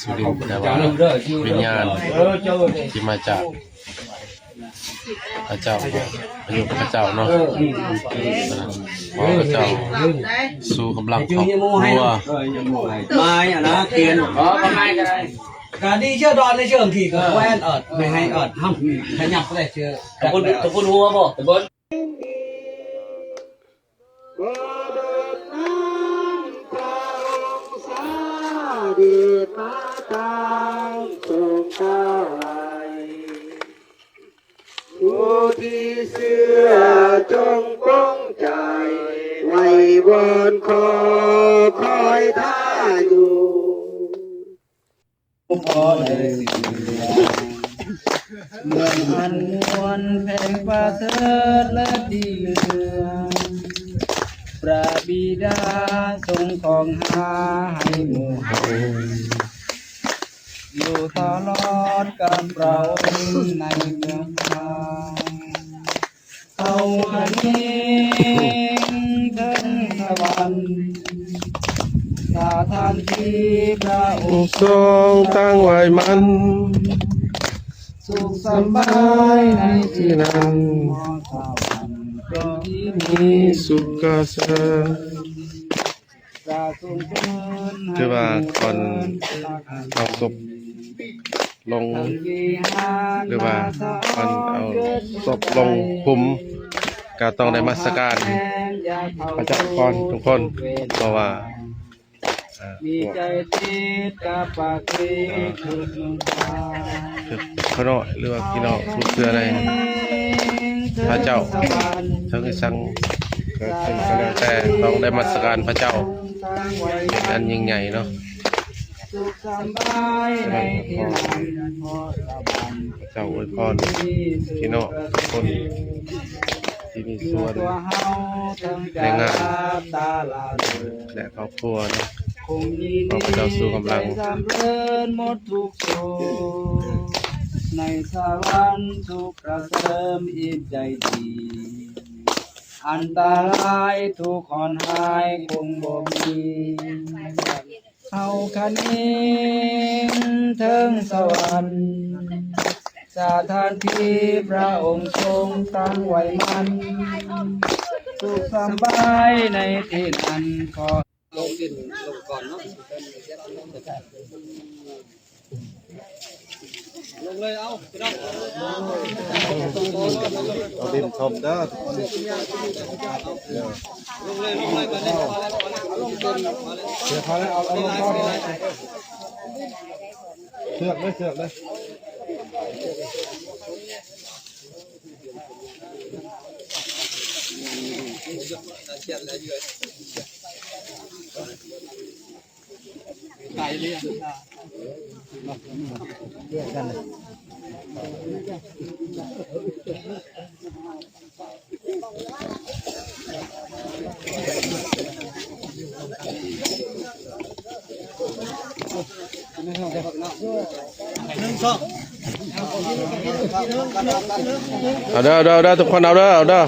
ສຸລິນ ແຕ່ວ່າວິນຍານທີ່ມາຈາກພະເຈົ້າ ອາຍຸພະເຈົ້າເນາະ ຂໍພະເຈົ້າຊູກຳລັງຄອບຄົວ ມາຍອະນາເກນ ກະດີເຊື່ອດອນໃນເຊື່ອອັງກິດ ແຄວນເອີດ ແມ່ໄຮເອີດ ຫ້າມຂະຫຍັບໄດ້ເຊື່ອ ຕະກຸນ ຕະກຸນຫົວບໍ່ ຕະກຸນ ບໍ່ດົນນານພະອົງສາເດດມາຕາງຊົງກາໄວ ຜູ້ທີ່ເຊື່ອຈົ່ງປົງໃຈ ໄວ້ວອນຂໍຄອຍທ່າຢູ່. ພໍໄດ້ເມືອງອັນມ່ວນແພງປະເສີດເລີດດີເຫຼືອ ພະບິດາຊົງຄອງຫາໃຫ້ໝູ່ເຮົາ ຢູ່ຕະຫຼອດການພະອົງໃນເມືອງເຮົາ. ເຮົາຄະນິງເຖິງສະຫວັນ ສະຖານທີ່ພະອົງຊົງຕັ້ງໄວ້ໝັ້ນ ສຸກສະບາຍໃນທີ່ນັ້ນ ສະຫວັນເປັນທີ່ມີສຸກກະເສີມ. ຖືວ່າກ່ອນເອົາສົບລົງ ຫຼືວ່າກ່ອນເອົາສົບລົງຂຸມ ກະຕ້ອງໄດ້ນະມັດສະການພະເຈົ້າກ່ອນທຸກຄົນ ເພາະວ່າ ເອີ ພວກ ເອີ ເອີ ຂະນ້ອຍ ຫຼືວ່າພີ່ນ້ອງຜູ້ເຊື່ອໃນພະເຈົ້າ ເຖິງອີ່ສັງເກີດຂຶ້ນກະແລ້ວແຕ່ ຕ້ອງໄດ້ນະມັດສະການພະເຈົ້າ ເປັນອັນຍິ່ງໃຫຍ່ເນາະ. ສະນັ້ນກໍຂໍພະເຈົ້າອວຍພອນພີ່ນ້ອງທຸກຄົນທີ່ມີສ່ວນໃນງານ ແລະ ຄອບຄົວເນາະ ຂໍພະເຈົ້າຊູກຳລັງ ໃນສະຫວັນສຸກກະເສີມອີກໃຈດີ ອັນຕະລາຍທຸກຄອນຫາຍຄົງບໍ່ມີ ເຮົາຄະນິງເຖິງສະຫວັນ ສະຖານທີ່ພະອົງຊົງຕັ້ງໄວ້ໝັ້ນ ສຸກສະບາຍໃນທີ່ນັ້ນ ຂໍ ລົງດິນລົງກ່ອນເນາະ ລົງເລີຍ ເອົາ ພີ່ນ້ອງ ເອົາດິນຖົມເດີທຸກຄົນ ລົງເລີຍ ລົງເລີຍ ມາເລີຍ ມາເລີຍ ເອົາລົງກ່ອນ ເຊືອກເດີ ເຊືອກເດີ. ເອົາເດີ ເອົາເດີ ເອົາເດີ ທຸກຄົນ ເອົາເດີ ເອົາເດີ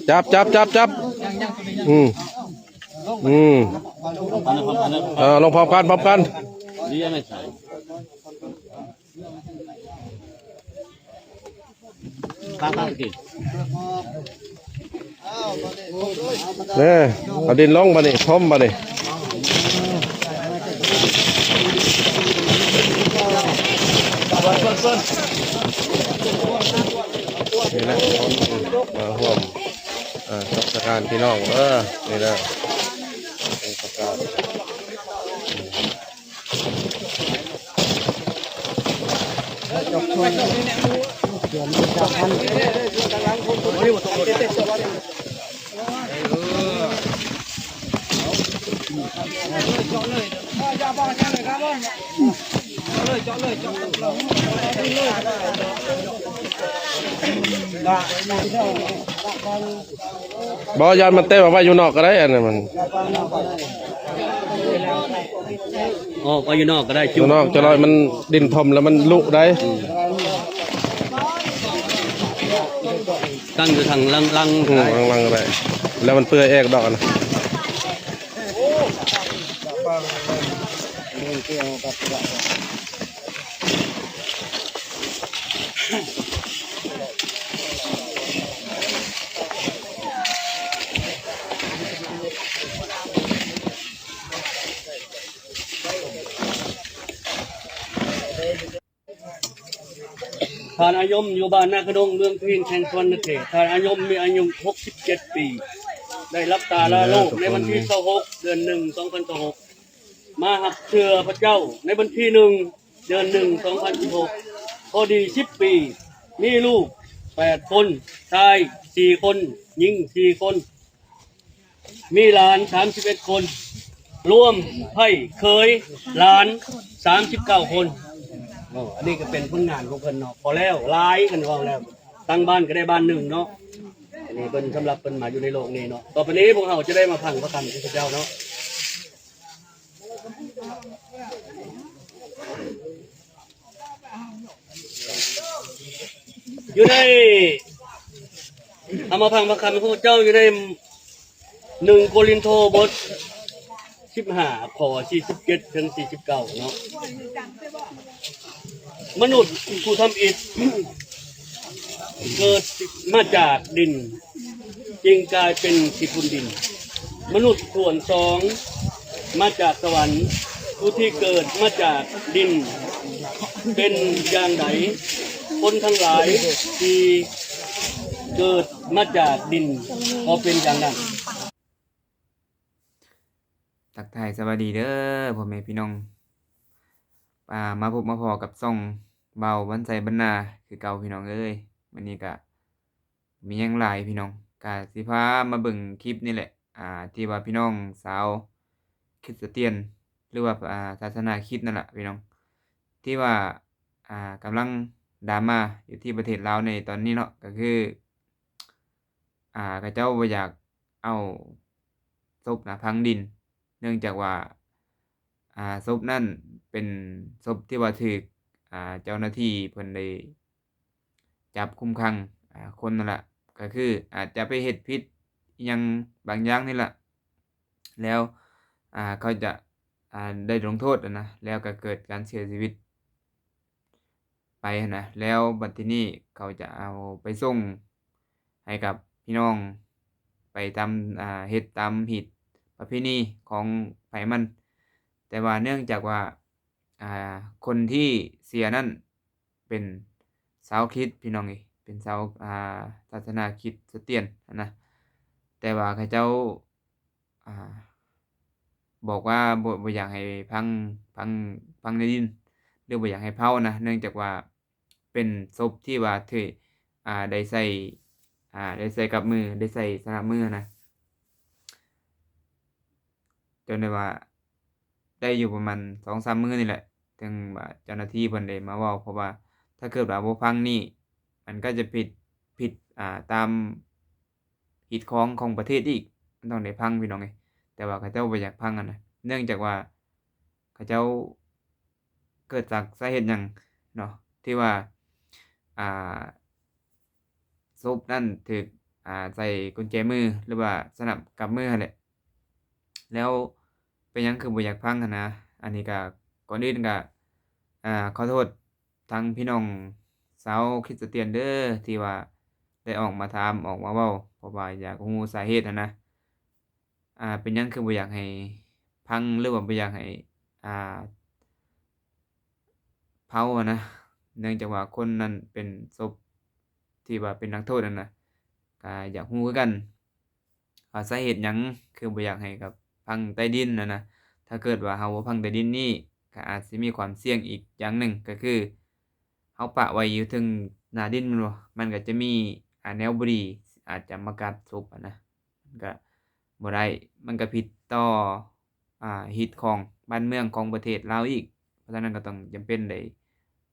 ຈັບ ຈັບ ຈັບ ຈັບ ອືມ ອືມ ເອີ ລົງພ້ອມກັນ ພ້ອມກັນ. ເອີ ເອົາດິນລົງບາດນີ້ ຖົມບາດນີ້ ນີ້ແຫຼະ ມາຮ່ວມ ເອີ ນະມັດສະການພີ່ນ້ອງເດີ ນີ້ເດີ ນະມັດສະການ. ບໍ່ ຢ້ານມັນເຕັມ ເອົາໄວ້ຢູ່ນອກກໍໄດ້ ອັນນັ້ນມັນ ອອກໄວ້ຢູ່ນອກກໍໄດ້ ຢູ່ນອກຈະລອຍ ມັນດິນຖົມແລ້ວມັນລຸໄດ້ ອືມ ຕັ້ງຢູ່ທາງຫຼັງໆ ອືມ ຫຼັງໆກໍໄດ້ ແລ້ວມັນເປື່ອຍເອງດອກ ອັນນັ້ນ. ທ່ານອາຍົມ ຢູ່ບ້ານນາຂະດົງ ເມືອງພີນ ແຂວງສະຫວັນນະເຂດ. ທ່ານອາຍົມມີອາຍຸຫົກສິບເຈັດປີ ໄດ້ລັບຕາລາໂລກໃນວັນທີຊາວຫົກ ເດືອນໜຶ່ງ ສອງພັນຊາວຫົກ ມາຮັບເຊື່ອພະເຈົ້າໃນວັນທີໜຶ່ງ ເດືອນໜຶ່ງ ສອງພັນຊາວຫົກ ພໍດີສິບປີ. ມີລູກແປດຄົນ, ຊາຍສີ່ຄົນ, ຍິງສີ່ຄົນ. ມີຫຼານສາມສິບເອັດຄົນ, ລວມໃພ້ເຂີຍຫຼານສາມສິບເກົ້າຄົນ. ໂອ້ ອັນນີ້ກໍເປັນຜົນງານຂອງເພິ່ນເນາະ, ພໍແລ້ວ ຫຼາຍ ຄັນເວົ້າແລ້ວ ຕັ້ງບ້ານກໍໄດ້ບ້ານໜຶ່ງເນາະ. ອັນນີ້ເພິ່ນ ສຳລັບເພິ່ນມາຢູ່ໃນໂລກນີ້ເນາະ. ຕໍ່ໄປນີ້ພວກເຮົາຈະໄດ້ມາຟັງພະຄຳຂອງພະເຈົ້າເນາະ. ຢູ່ໃນ ເຮົາມາຟັງພະຄຳຂອງພະເຈົ້າຢູ່ໃນໜຶ່ງໂກລິນໂທ ບົດສິບຫ້າ ຂໍ້ສີ່ສິບເຈັດເຖິງສີ່ສິບເກົ້າເນາະ. ມະນຸດຜູ້ທຳອິດ ເກີດມາຈາກດິນ ຈຶ່ງກາຍເປັນຂີ້ຝຸ່ນດິນ. ມະນຸດສ່ວນສອງມາຈາກສະຫວັນ, ຜູ້ທີ່ເກີດມາຈາກດິນເປັນຢ່າງໃດ, ຄົນທັງຫຼາຍທີ່ເກີດມາຈາກດິນກໍເປັນຢ່າງນັ້ນ. ທັກທາຍສະບາຍດີເດີພໍ່ແມ່ພີ່ນ້ອງ, ອ່າ ມາພົບມາພໍ້ກັບຊ່ອງບ່າວວັນໄຊບັນນາຄືເກົ່າພີ່ນ້ອງເອີຍ. ມື້ນີ້ກະມີຫຍັງຫຼາຍພີ່ນ້ອງ, ກະຊິພາມາເບິ່ງຄລິບນີ້ແຫຼະ ອ່າ ທີ່ວ່າພີ່ນ້ອງຊາວຄຣິສຕຽນ ຫຼືວ່າ ອ່າ ສາສະໜາຄຣິດນັ້ນລະພີ່ນ້ອງ, ທີ່ວ່າ ອ່າ ກຳລັງດຣາມາຢູ່ທີ່ປະເທດລາວໃນຕອນນີ້ເນາະ, ກໍຄື ອ່າ ເຂົາເຈົ້າບໍ່ຢາກເອົາສົບນະຝັງດິນ ເນື່ອງຈາກວ່າ ອ່າ ສົບນັ້ນເປັນສົບທີ່ວ່າຖືກ ອ່າ ເຈົ້າໜ້າທີ່ເພິ່ນໄດ້ຈັບຄຸມຂັງ ອ່າ ຄົນນັ້ນລະ, ກໍຄືອາດຈະໄປເຮັດຜິດອີ່ຫຍັງບາງຢ່າງນີ້ລະ ແລ້ວ ອ່າ ເຂົາຈະ ອ່າ ໄດ້ລົງໂທດຫັ້ນນະ, ແລ້ວກໍເກີດການເສຍຊີວິດໄປຫັ້ນນະ, ແລ້ວບັດທີນີ້ເຂົາຈະເອົາໄປສົ່ງໃຫ້ກັບພີ່ນ້ອງໄປຕາມ ອ່າ ເຮັດຕາມຮີດປະເພນີຂອງໃຜມັນ. ແຕ່ວ່າເນື່ອງຈາກວ່າ ອ່າ ຄົນທີ່ເສຍນັ້ນ ເປັນຊາວຄຣິດພີ່ນ້ອງເອີຍ, ເປັນຊາວ ອ່າ ສາສະໜາຄຣິດສະຕຽນຫັ້ນນະ, ແຕ່ວ່າເຂົາເຈົ້າ ອ່າ ບອກວ່າບໍ່ ບໍ່ຢາກໃຫ້ຝັງ ຝັງ ຝັງໃນດິນ ຫຼືບໍ່ຢາກໃຫ້ເຜົານະ, ເນື່ອງຈາກວ່າເປັນສົບທີ່ວ່າຖືກ ອ່າ ໄດ້ໃສ່ ອ່າ ໄດ້ໃສ່ກັບມື ໄດ້ໃສ່ສະໜັບມືນະ. ຈົນໄດ້ວ່າໄດ້ຢູ່ປະມານສອງສາມມື້ນີ້ແຫຼະ ເຖິງວ່າເຈົ້າໜ້າທີ່ເພິ່ນໄດ້ມາເວົ້າ, ເພາະວ່າຖ້າເກີດວ່າບໍ່ຟັງນີ້ ມັນກໍຈະຜິດ ຜິດ ອ່າ ຕາມຮີດຄອງຂອງປະເທດອີກ, ມັນຕ້ອງໄດ້ຟັງພີ່ນ້ອງເອີຍ. ແຕ່ວ່າເຂົາເຈົ້າບໍ່ຢາກຟັງຫັ້ນນະ, ເນື່ອງຈາກວ່າເຂົາເຈົ້າ ເກີດຈາກສາເຫດຫຍັງເນາະ ທີ່ວ່າ ອ່າ ສົບນັ້ນຖືກ ອ່າ ໃສ່ກຸນແຈມື ຫຼືວ່າສະໜັບກັບມືຫັ້ນແຫຼະ. ແລ້ວເປັນຫຍັງຄືບໍ່ຢາກຟັງຫັ້ນນະ? ອັນນີ້ກະ ກ່ອນອື່ນກະ ອ່າ ຂໍໂທດທາງພີ່ນ້ອງຊາວຄຣິດສະຕຽນເດີ ທີ່ວ່າໄດ້ອອກມາຖາມ ອອກມາເວົ້າ ເພາະວ່າຢາກຮູ້ສາເຫດຫັ້ນນະ. ອ່າ ເປັນຫຍັງຄືບໍ່ຢາກໃຫ້ຟັງ ຫຼືວ່າບໍ່ຢາກໃຫ້ ອ່າ ເຜົາຫັ້ນນະ? ເນື່ອງຈາກວ່າຄົນນັ້ນເປັນສົບທີ່ວ່າເປັນນັກໂທດຫັ້ນນະ, ກະຢາກຮູ້ຄືກັນວ່າສາເຫດຫຍັງຄືບໍ່ຢາກໃຫ້ກັບຝັງໃຕ້ດິນຫັ້ນນະ. ຖ້າເກີດວ່າເຮົາບໍ່ຝັງໃຕ້ດິນນີ້ ກະອາດຊິມີຄວາມສ່ຽງອີກຢ່າງໜຶ່ງ, ກະຄືເຮົາປະໄວ້ຢູ່ເທິງໜ້າດິນແມ່ນບໍ່? ມັນກະຈະມີ ອ່າ ແນວບໍ່ດີອາດຈະມາກັດສົບຫັ້ນນະ. ມັນກະບໍ່ໄດ້, ມັນກະຜິດຕໍ່ ອ່າ ຮີດຄອງບ້ານເມືອງຂອງປະເທດລາວອີກ. ເພາະສະນັ້ນກໍຕ້ອງຈຳເປັນໄດ້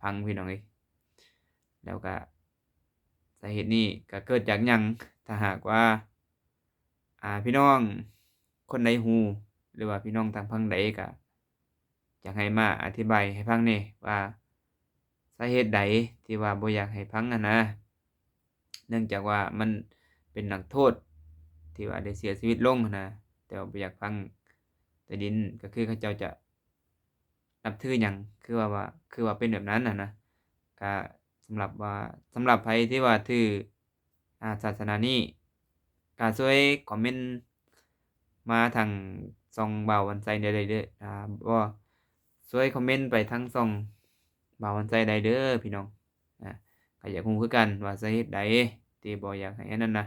ຟັງ ພີ່ນ້ອງເອີຍ. ແລ້ວກະສາເຫດນີ້ກະເກີດຈາກຫຍັງ? ຖ້າຫາກວ່າ ອ່າ ພີ່ນ້ອງຄົນໃດຮູ້ ຫຼືວ່າພີ່ນ້ອງທາງຝັ່ງໃດກະ ຢາກໃຫ້ມາອະທິບາຍໃຫ້ຟັງແດ່ວ່າ ສາເຫດໃດທີ່ວ່າບໍ່ຢາກໃຫ້ຟັງຫັ້ນນະ? ເນື່ອງຈາກວ່າມັນເປັນນັກໂທດທີ່ວ່າໄດ້ເສຍຊີວິດລົງຫັ້ນນະ, ແຕ່ວ່າບໍ່ຢາກຝັງໃຕ້ດິນ ກໍຄືເຂົາເຈົ້າຈະ ນັບຖືຫຍັງ ຄືວ່າ ວ່າ ຄືວ່າເປັນແບບນັ້ນຫັ້ນນະ. ກະສຳລັບວ່າ ສຳລັບໃຜທີ່ວ່າຖື ອ່າ ສາສະໜານີ້ ກະຊ່ວຍຄອມເມັນມາທາງຊ່ອງບ່າວວັນໄຊໄດ້ເດີ ອ່າ ບໍ່ ຊ່ວຍຄອມເມັນໄປທາງຊ່ອງບ່າວວັນໄຊໄດ້ເດີພີ່ນ້ອງ. ອ່າ ກະຢາກຮູ້ຄືກັນວ່າສາເຫດໃດທີ່ບໍ່ຢາກໃຫ້ອັນນັ້ນນະ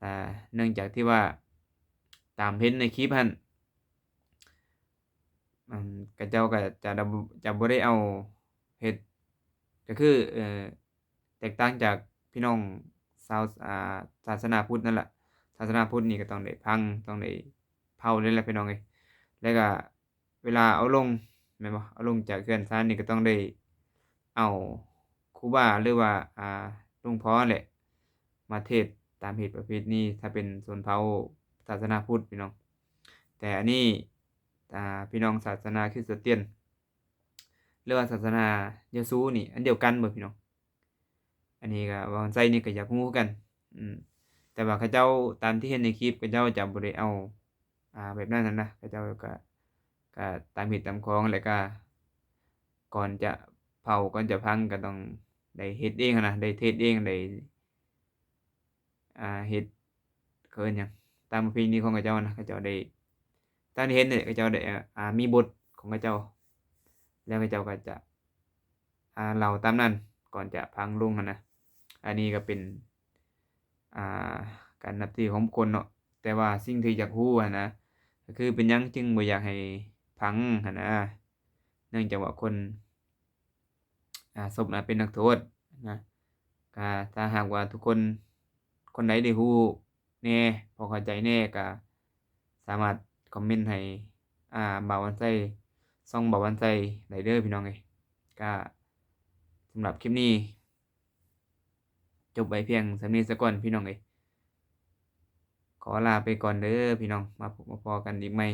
ອ່າ ເນື່ອງຈາກທີ່ວ່າຕາມເຫັນໃນຄລິບຫັ້ນ ອັນ ເຂົາເຈົ້າກໍຈະ ຈະບໍ່ໄດ້ເອົາເຮັດ ກໍຄື ເອີ ແຕກຕ່າງຈາກພີ່ນ້ອງຊາວ ອ່າ ສາສະໜາພຸດນັ້ນລະ. ສາສະໜາພຸດນີ້ກໍຕ້ອງໄດ້ພັງ ຕ້ອງໄດ້ເຜົາເລີຍລະພີ່ນ້ອງເອີຍ. ແລ້ວກໍເວລາເອົາລົງ ແມ່ນບໍ່ ເອົາລົງຈາກເຮືອນຊານນີ້ກໍຕ້ອງໄດ້ເອົາຄູບາ ຫຼືວ່າ ອ່າ ຫຼວງພໍ່ແຫຼະ ມາເທດຕາມເຫດປະເພນີ ຖ້າເປັນຊົນເຜົ່າສາສະໜາພຸດພີ່ນ້ອງ. ແຕ່ອັນນີ້ ອ່າ ພີ່ນ້ອງສາສະໜາຄຣິສຕຽນ ຫຼືວ່າສາສະໜາເຢຊູນີ້ ອັນດຽວກັນບໍ່ພີ່ນ້ອງ? ອັນນີ້ກໍ ບ່າວວັນໄຊນີ້ກໍຢາກຮູ້ຄືກັນ. ອືມ ແຕ່ວ່າເຂົາເຈົ້າ ຕາມທີ່ເຫັນໃນຄລິບ ເຂົາເຈົ້າຈະບໍ່ໄດ້ເອົາ ອ່າ ແບບນັ້ນຫັ້ນນະ. ເຂົາເຈົ້າກໍ ກໍຕາມເຫດຕາມຂອງ ແລ້ວກໍກ່ອນຈະເຜົາ ກ່ອນຈະພັງ ກໍຕ້ອງໄດ້ເຮັດເອງຫັ້ນນະ ໄດ້ເທດເອງ ໄດ້ ອ່າ ເຮັດ ເຂົາເອີ້ນຫຍັງ ຕາມປະເພນີຂອງເຂົາເຈົ້ານະ. ເຂົາເຈົ້າໄດ້ ຕາມທີ່ເຫັນນີ້ ເຂົາເຈົ້າໄດ້ ອ່າ ມີບົດຂອງເຂົາເຈົ້າ ແລ້ວເຂົາເຈົ້າກໍຈະ ອ່າ ເລົ່າຕາມນັ້ນ ກ່ອນຈະພັງລົງຫັ້ນນະ. ອັນນີ້ກໍເປັນ ອ່າ ການນັບຖືຂອງບຸກຄົນເນາະ. ແຕ່ວ່າສິ່ງທີ່ຢາກຮູ້ຫັ້ນນະ ກໍຄືເປັນຫຍັງຈຶ່ງບໍ່ຢາກໃຫ້ພັງຫັ້ນນະ ເນື່ອງຈາກວ່າຄົນ ອ່າ ສົບນະເປັນນັກໂທດນະ. ກະຖ້າຫາກວ່າທຸກຄົນ ຄົນໃດໄດ້ຮູ້ແດ່ ພໍເຂົ້າໃຈແດ່ ກະສາມາດຄອມເມັນໃຫ້ ອ່າ ບ່າວວັນໄຊ ຊ່ອງບ່າວວັນໄຊໄດ້ເດີພີ່ນ້ອງເອີຍ. ກະສຳລັບຄລິບນີ້ ຈົບໄວ້ພຽງສ່ຳນີ້ສາກ່ອນພີ່ນ້ອງເອີຍ. ຂໍລາໄປກ່ອນເດີພີ່ນ້ອງ ມາພົບມາພໍ້ກັນອີກໃໝ່